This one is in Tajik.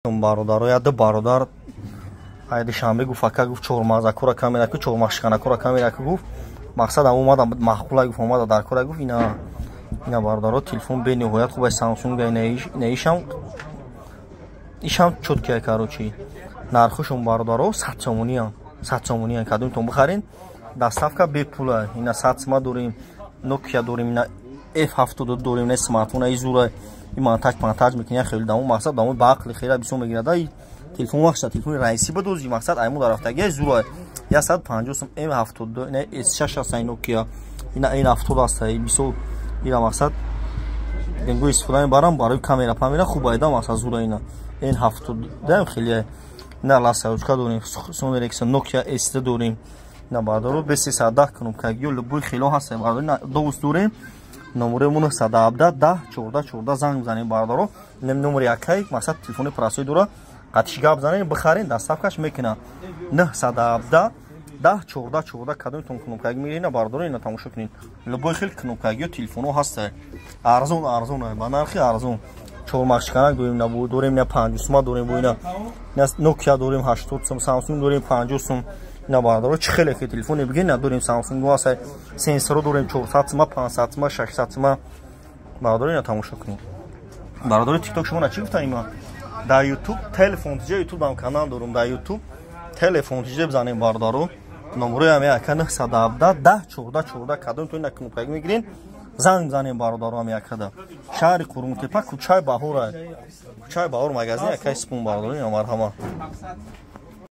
Бародаро, яду бародар ай Душанбе гуфт: «Ака, — гуфт, — чормағзакура камера ку, чормағшиканакура камера ку», гуфт. Мақсад ам омада, маъқула, гуфт, омада дар кора, гуфт. Ина, бародаро, телефон бениҳоят хуб, Самсунг. Ина ишам, ишам чёткия. Короче, нархушон, бародаро, 100 сомониям, 100 сомониям. Кадомтон бихарен, доставка бепула. Ина 100 сума дорем, Нокия дорем, ина F72 дорем, ина смартфон аи зура. И монтаж монтаж мекунӣ, хеле дамо, мақсад, дамо ба ақли хела бисёр мегирад. И телефон вақта телефони раиси бадози, мақсад, айму дар рафтагия зура, 150 сум. М72, ина С6 аста, Нокия, ина Н70 аста. Бисёр ира, мақсад, генгӯ истифода мебарам барои камера памера хуб айда, мақсад, зура. Ина Н72 хеле. Ина ласаючка дорем, Sony Ericsson, Nokia S3 дорем. Ина, бародаро, б310 кнопкагиё, любой хело ҳаста, бародаро. Ина доус дорем. Номерои мо 917 10 14 14, занг бизанем, бародаро. Номери якай, мақсад, телефони простой дора, қатиш гап занем, бихарен, доставкаш мекунам. 917 10 14 14. Кадомтон кнопкаги мегиред, бародаро, ина тамошо кунед. Любой хел кнопкагиё телефонҳо ҳаста, арзон, арзон, ба нархи арзон. Чормағшиканак дорем, на дорем, на 50 сума дорем, бо ина Nokia дорем 80 сум, Samsung дорем 50 сум. Ина, бародаро, чӣ хеле ки телефоне бигиред, на дорем. Samsung ҳаста, сенсоро дорем 400 сума, 500 сума, 600 сума. Бародаро, ина тамошо кунед. Бародари Тикток, шумо на чӣ гуфтан? Има дар Ютуб Телефон тиҷа, Ютубам канал дорум, дар Ютуб Телефон тиҷа бизанем, бародаро. Номерои ами ака 917 10 14 14. Кадом то ина кнопкаги мегирен, занг бизанем, бародаро. Ами акада шаҳри Қурғонтепа, кӯчаи Баҳора, кӯчаи Баҳор, магазин акаи Спун. Бародаро, ина марҳама.